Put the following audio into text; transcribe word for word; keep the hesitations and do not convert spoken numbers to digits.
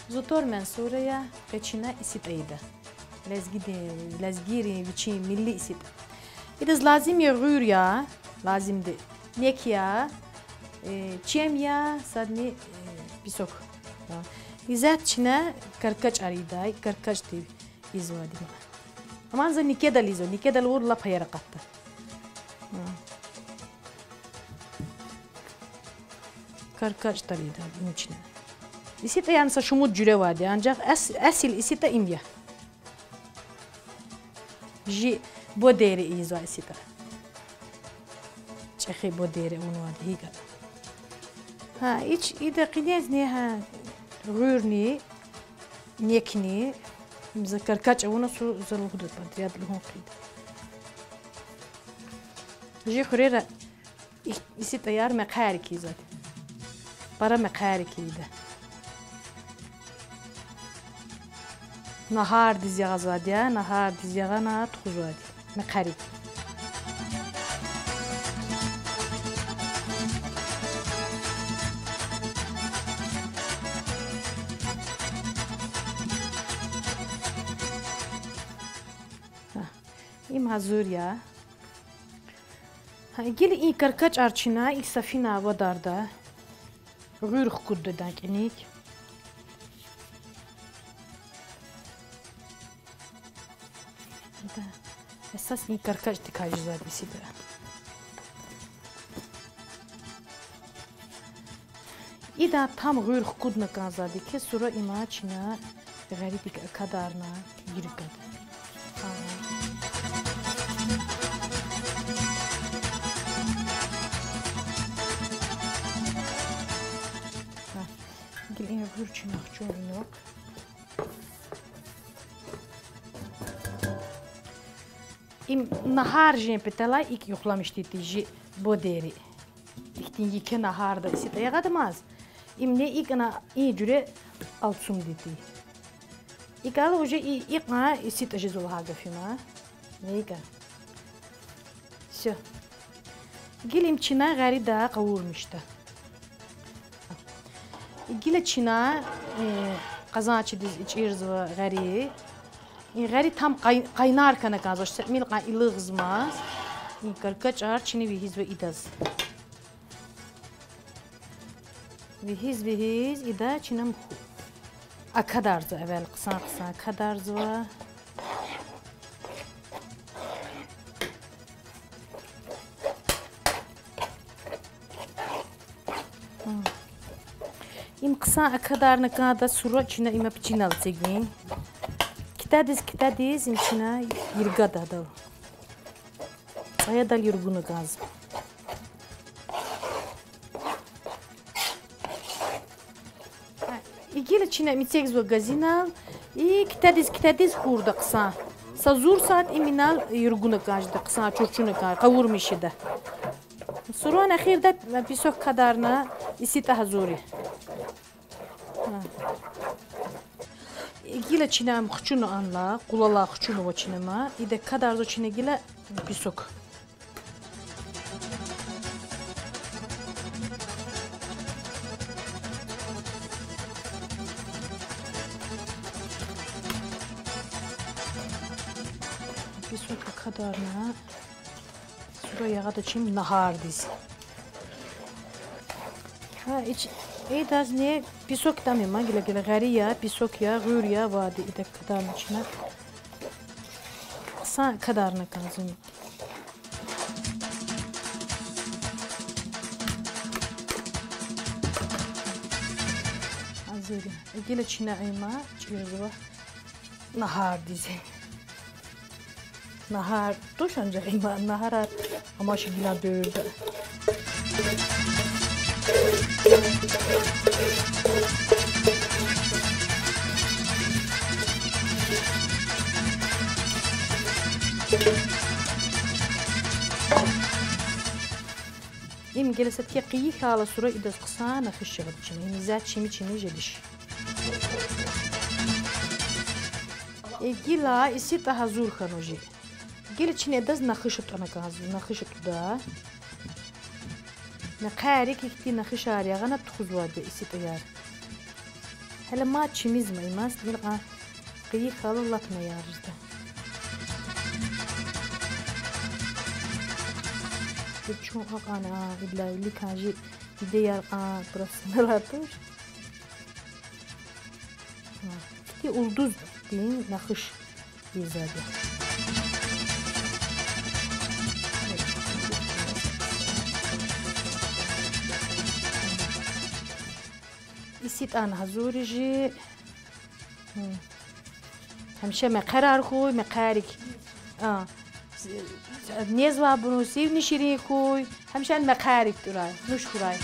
Зутор Мансура я, къе чна ИситӀа ийида. Лезгидин, лезгийрин вичин милли ИситӀа. Идаз лазим я гъуьр я, лазимди нек я, э, чем я, садни, э, песок. Исятда чна каркачӀар ийида, каркачӀди ийизвайди я. Амма за некедал ийизва, некедал авур лап гьаяр акъатда. КаркачӀдал ийида им чна. ИситӀа яни са шумуд жуьре авайди я, анжах эс-, эсил ИситӀа им я. Жи бодейри ийизвай ИситӀа. ЧӀехи бодейри авунвайди гьикӀ я. Гьа, ич ида къенезни, гьа, гъуьрни, некни, им за каркачӀ авуна, сура за лугьуда подряд лугьун хъийида. Жи хуьрера и-, ИситӀаяр мехъерик ийизвайди. Пара мехъерик ийида. Нагьардиз ягъазвайди я, нагьардиз ягъана тухузвайди. Мехъерик. Гьа, им гьазур я. Гьа, гила и каркачӀар чна и сафина авадарда. Гъуьр хкудда идан кӀаник. Ида эсас и каркачӀдикай жезвайди я ида. Ида там гъуьр хкудна кӀанзавайди хьи, сура има чна гъеридик акадарна гирикда. Гьа, гила и гъуьр чна хчун инал. Им нагьар жен паталай икӀ юхламишди тир жи бодейри. Ихьтин еке нагьарда ИситӀа ягъадамаз, им ни икӀна и жуьре алцумди тир. ИкӀ ала уже и икьван ИситӀа жезва лагьай гаф я ман. Ни икӀ. Всё. Гила им чна гъерида къавурмишда. Гила чна, э, къазанчидиз ичӀирзава гъери. И гъери там къай-, къайнар хьана кӀанзавач, са тӀимил кьван илигъзамаз. И каркачӀар чна вегьизва идаз. Вегьиз-вегьиз ида чна мух-, акадарзава эвел, хъсан-хъсан акадарзава. Им хъсан акадарна кӀанда, сура чна има пичинал эцигин. Китадиз-китадиз им чна иргада адал. ЦӀаядал иргуна кӀанзава. Гила чна им эцигзава газинал, и китадиз-китадиз хьурда хъсан. Са зур сят им инал иргуна кӀан жеда хъсан, чурчуна кӀан, къавурмиш жеда. Суран эхирда песок акадарна, ИситӀа гьазур я. Гила чна ам хчуна анлай, къулалай хчунва чна ма, ида акадарзава чна гила песок. Песок акадарна, сура ягъада чим нагьардиз. Гьа, ич, идазни песок там я ма, гила-гила гъери я, песок я, гъуьр я, вади ида акадарна чна. Хъсан акадарна кӀанзава. Гьазур я. Гила чна има чӀирзава нагьардиз. Нагьар туш, анжах има нагьарар амач гила девирда. Им гила садки къийи хьайила сура идаз хъсан нахиш ягъада чна. Им иза чими-чими жедиш. Э, гила ИситӀа гьазур хьанва жи. Гила чна идаз нахиш атӀана кӀанзава, нахиш атӀуда. Мехъерик ихьтин нахишар ягъана тухузвайди я ИситӀаяр. Гьеле мад чимизма имаз, гила кьван къайи хьайила лап наярзда. Чун акьван, а, идалай виликан чи дидеяр кьван просто налар туш. Хьти улдуздин нахиш ийизвайди. ИситӀани гьазур жи. Гьамиша мехъерар хьуй, мехъерик. А, незвайбурун сивни ширин хьуй, гьамиша мехъерик тӀурай, нуш хьурай.